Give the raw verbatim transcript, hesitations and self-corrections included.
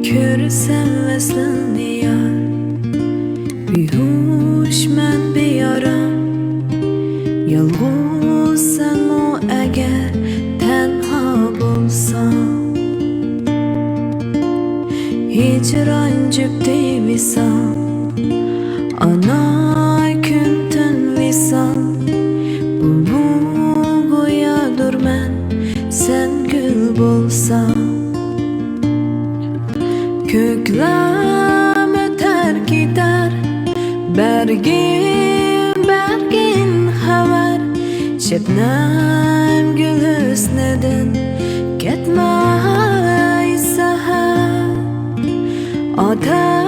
كۆرسەم ۋەسلىڭنى يار، بىھۇشمەن بىئارام. يالغۇزسەنمۇ ئەگەر تەنھا بولساڭ، ھىجران جۈپتى ۋىسال، ئانا كۈن تۈن ۋىسال. بۇمۇ گويادۇر مەن، سەن گۈل بولساڭ. كۆكلەم ئۆتەر كېتەر، بەرگىم بەرگىن خەۋەر. شەبنەم گۈل ھۆسنىدىن كەتمەي سەھەر. ئاتە